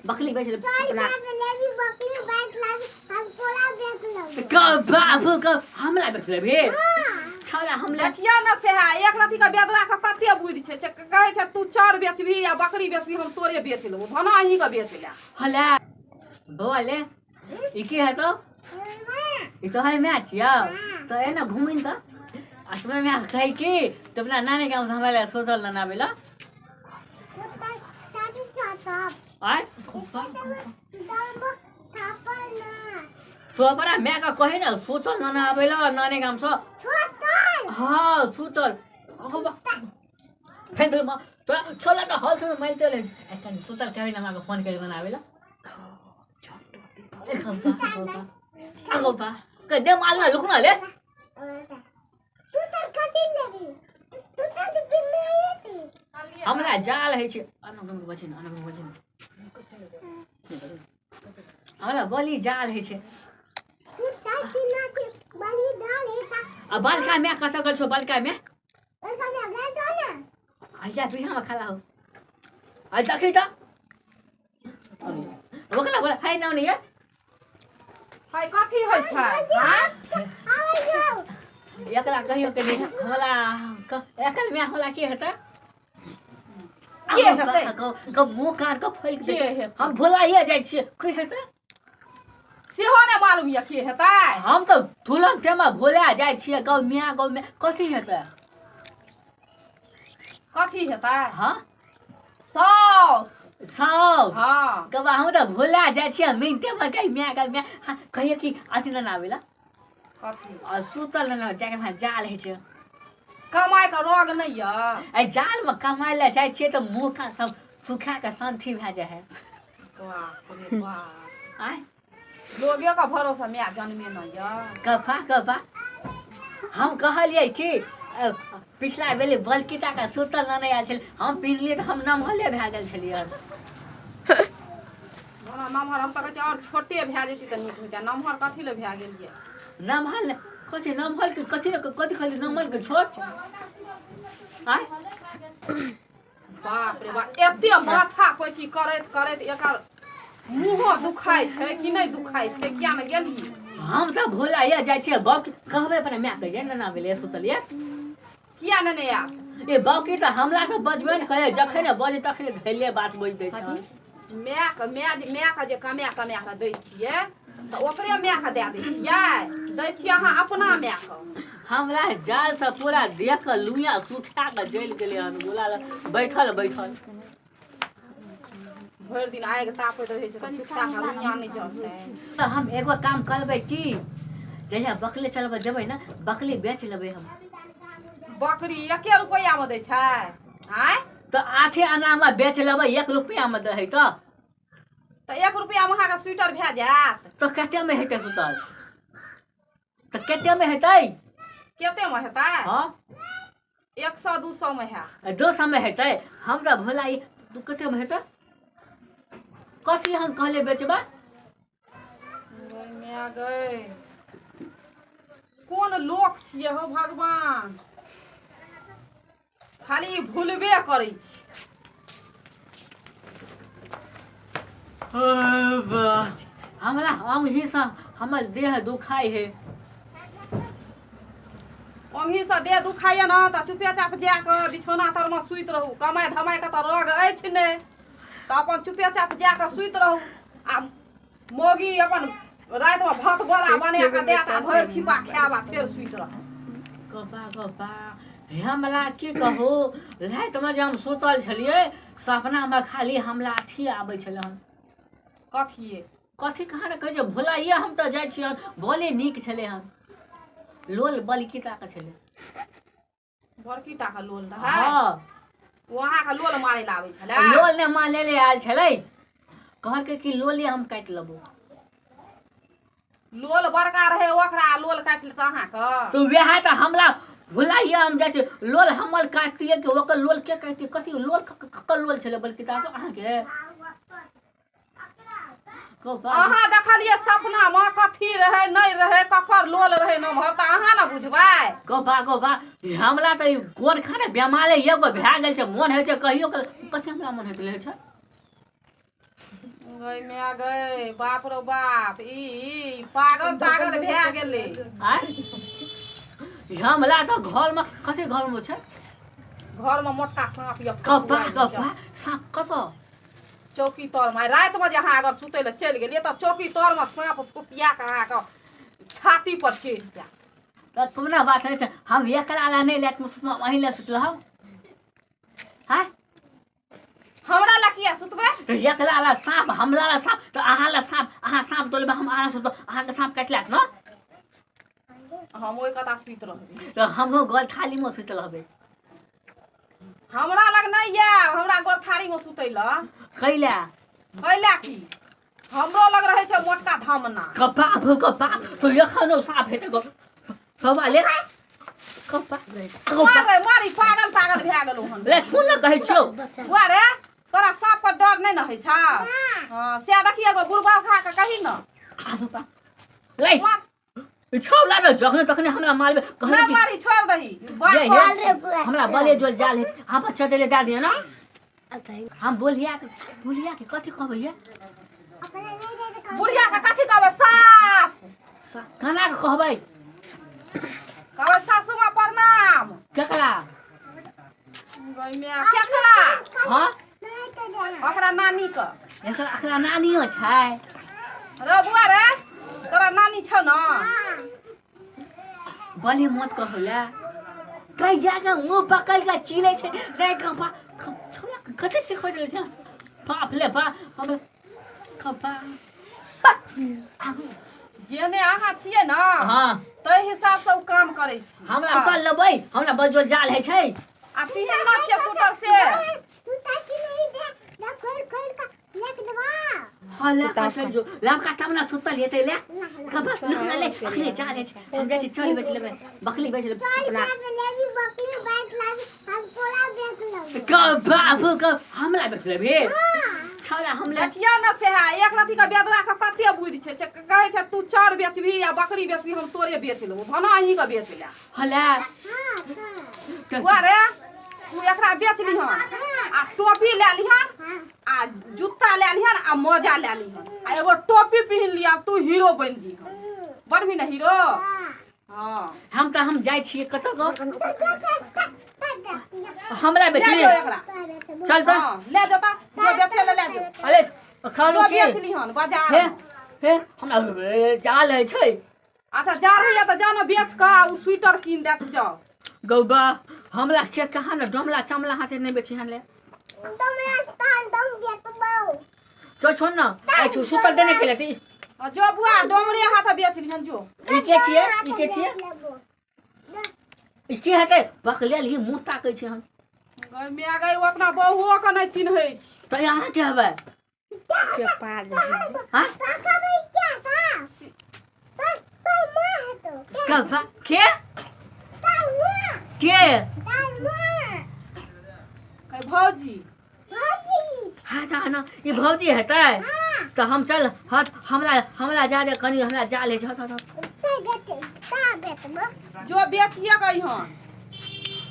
बकरी बेच लेबै चल अपना बेच लेबी बकरी बेच लेबी हम तोरा बेच लेबो। बाबू क हमरा बेच लेबही छौड़ा हमरा देखियौ ने से है एक रति के बेदरा के कते बुद्धि छै से कहै छै तू चाउर बेचबही या बकरी बेचबही हम तोरे बेच लेबो भना अहीं के बेच ले हले बौआ ले ई की हेतौ ई तोहर माय छियौ तऽ एना घुमिन तऽ आ तोहर माय कहै की तऽ अपना नानी गामसँ हमरा लए सोचल ने आबै लए आय तो अपना माय के कही ने सुतल नाना आबै लए नानी गामसँ हँ सुतल फेर तो तोरा छोला तऽ हल से मारिते रहै छै एखन सुतल कहबै ने हमरा फोन करि बनाबै लए आगो बा कदे मालना लुकना ले हमरा जाल होइ छै अना बचे ने अना बचे ने हमरा बलि जाल होइ छै आ बलका माय कतऽ गेल छौ बलका माय आइया पीछा में खड़ा हो आ देखी तऽ ओकरा बोला हाय नाम नहीं है हाय कथी होइ छै हाँ? एकरा कहियो के नहीं हमरा एकल में हमरा की हेतै के हेतै? क मुँह कान के फैक दै के छै हेतै? हम भुलाइए जाइ छियै की हेतै सेहो नहि मालूम यऽ के हेतै हम तऽ तुरंत मे भुला जाइ छियै गौ मियाँ गौ मियाँ कथी हेतै कथी हेतै हाँ सॉस साउस हँ कबा हम तऽ भुला जाइ छियै मिनटे मे कहि माय गै माय हाँ, कहियो कि अथी नहि आबै ला कथी आ सुतल नहि जाके वहाँ जाल होइ छै कमाइ के रोग नहि यऽ एहि जालमे कमाइ लए जाइ छियै तऽ मुँह कान सब सुखा कऽ शान्ति भए जाइ है बाप रे बाप आँय लोगे के भरोसा माय जनमे नहि यऽ कफा कफा हम कहलियै कि पिछला बेर बलकिता के सुतल नहि आयल छलै हम पिन्हलियै तऽ हम नमहले भए गेल छलियै ओना नमहर हम तऽ कहै छियै आओर छोटे भए जेतै तऽ नीक होइतै नमहर कथी लए भए गेलियै नमहर ने कथी नमहर के कथी ने कथी कहलियै नमहर के छोट आँय बाप रे बाप एते माथा पैची करैत करैत एकर मुँहो दुखाइ छै कि नहि दुखाइ छै किया ने गेलियै हम तऽ भुलाइए जाइ छियै बाप कहबै अपना मायके जे नना भेलै सुतलियै किया ने नहि आयत ए बाकी तऽ हमरा से बजबे ने करे जखन बजे तखने धैले बात बजि दै छै मायके माय जे मायके जे कमा कमा कऽ दै छियै तऽ ओकरे मायके दए दै छियै दै छियै अहाँ अपना मायके हमरा जाल से पूरा देह के लुइया सुखा के जलि गेलै हन गोला बैठल बैठल भरि दिन आगि तापैत रहै छै तऽ सुखा कऽ लुइया नहि जलतै तऽ हम एगो काम करबै की जहिया बकले चलबै जेबै ने बकली बेच लेबै हम बकरी एके रुपैआमे दै छै आँय तऽ आठे आनामे बेच लेबै एक रुपैआमे दै तऽ तऽ एक रुपैआमे अहाँके स्वेटर भए जायत तऽ कतेमे हेतै सुतल तऽ कतेमे हेतै कतेमे हेतै हँ एक सए दू सए मे हैत दू सए मे हेतै हमरा भोला ई तू कतेमे हेतै कथी हम कहले बेचबा गै माय गै कोन लोक छियै हौ भगवान खाली भूलबे करै छी हमरा अमहीसँ हमर देह दुखाइ है ओंघीसँ देह दुखाइए ने तऽ चुपेचाप जा कऽ बिछौना तरमे सुति रहू कमाइ धमाइ के तऽ रोग अछि नहि तऽ अपन चुपेचाप जा कऽ सुति रहू आ मौगी अपन रातिमे भात गोला बना कऽ देत आ भरि छिपा खायब आ फेर सुति रहब गप्पा गप्पा हमरा की कहू रातिमे जे हम सुतल छलियै सपनामे खाली हमरा अथी आबै छलै हन कथिए कथी कहाँ ने कहै छै भोलाइए हम तऽ जाइ छियै बोले नीक छलै हन लोल बलकिता के छलै बड़की टा के लोल रहै हँ ओ अहाँके लोल मारै लए आबै छलै लोल ने माँ लेले आयल छलै कहलकै कि लोले हम काटि लेबो लोल बड़का रहै ओकरा लोल काटि लेतै अहाँके तऽ वएह तऽ हमरा भुलाइए हम जाइ छी लोल हमर काटतियै कि ओकर लोल के काटतियै कथी लोल ककर लोल छलै बल्कि तऽ अहाँके अहाँ देखलियै सपनामे कथी रहै नहि रहै ककर लोल रहै नमहर तऽ अहाँ ने बुझबै गबा गबा हमरा तऽ ई गोर खाने बेमारे एगो भए गेल छै मोन होइ छै कहियो कथी हमरा मोन होइत रहै छै गई माय गई बाप रो बाप ई पागल तागल भए गेलै। आय हमरा तऽ घर में कथी घर में छै? घर में मोटका साँप य कप्पा कप्पा साँप कतऽ? चौकी तर में राति में जे अहाँ अगर सुतै लए चलि गेलियै तऽ चौकी तर में साँप फुकिया के अहाँके छाती पर चढ़ि जायत। तऽ तुमना बात होइ छै हम एकरा ला नहि लए सुतलहुँ अहीं लए सुतलहुँ। हाँ हमरा ला किया सुतबै? तऽ एकरा ला साँप हमरा ला साँप तऽ अहाँ ला साँप अहाँ साँप तोलबै हम अहाँ सुतबै अहाँके साँप काटि लेत ने? हम ओहि कता सुति रहबै। तऽ हमहूँ गोल थालीमे सुति रहबै। हमरा लग नहि आयब हमरा गोल थालीमे सुतै लए। कैला? कैला की हमरो लग रहै छै मोटका धामना। कप्पा कप्पा तो एखनो साँप हेतै कप्पा ले कप्पा मार मारी पागल तागल भए गेलौ हन। रे कोन ने कहै छियौ? बुआ रे तोरा साँप के डर नहि ने होइ छौ? हँ से देखी एगो बुढ़बा खा के कही न। ले छौला ने जखने तखने हमरा मारबे कहने नहि मारी छोड़ दही। हमरा बले जोल जाल है हम बच्चा देले दए दिअ ना। हम बोलिया के बोलिया के कथी कहबै ये? बुढ़िया के कथी कहबै? सास केना के कहबै? कहबै सासू माँ प्रणाम। केकरा? केकरा? हाँ ओकरा नानी के। एकरा नानियो छै? रे बुआ रे तोरा नानी छौ न? बलि मत कहला कहिया के मुँह पकड़ के चिलै छै रे कपा छोरा कते सिखबै छै बाप ले बाप हम कपा जेने अहाँ छियै न हाँ ताहि हिसाब से ओ काम करै छी। हमरा उतार लेबै हमरा बजल जाल होइ छै। आ केहन न छियै सुतल से? हाँ ले का चल जो लबका तब ना सुतल हेतै ले कपा लुकना ले अखने जाल होइ छै हम जाइ छी चल बेच लेबै बकली बेच लेबै अपना बाबू क हमरा बेच लेबै छौड़ा हमरा देखियौ न से है एक रति के बेदरा के कते बुद्धि छै कहै छै तू चाउर बेचबही आ बकरी बेचबही हम तोरे बेच लेबौ भना अहीं के बेच ले। हले बुआ रे तू एकरा बेच लिहन आ टोपी ले लिहन आ जूता ले लिहन आ मोजा ले लिहन आ एगो टोपी पहिन लिह तू हीरो बनि जइहन। बनबही ने हीरो? हाँ हम तऽ हम जाइ छियै कतऽ गो हमरा बेचली चल तऽ ले जो तऽ जो बेचै ले ले जो। अरे खानो के बेच लिहन बाजार हे हे हमरा जाल होइ छै। अच्छा जाल होइए तऽ जाउ ने बेच कऽ आ ओ स्वेटर कीन देत जाउ। गौबा हमरा के कहाँ ने डमला चमला हाथे नहि बेची हन ले तो छोड़ ना आई सुतल देने के लिए जो बुआ डोमरे हाथ बेच लिहन जो। ई के छियै ई के छियै ई के हेतै बकले ली मुँह ताकै छै हन। गई माय गई ओ अपना बहुओ के नहि चिन्है छै। तऽ अहाँ के हेबै? के पागल हाँ कब्बा के के भौजी। हाँ ना ई भौजी हेतै तऽ हम चल हट हमरा हमरा जा दे कनी हमरा जाल होइ छै। जो बेचिए कहिहन।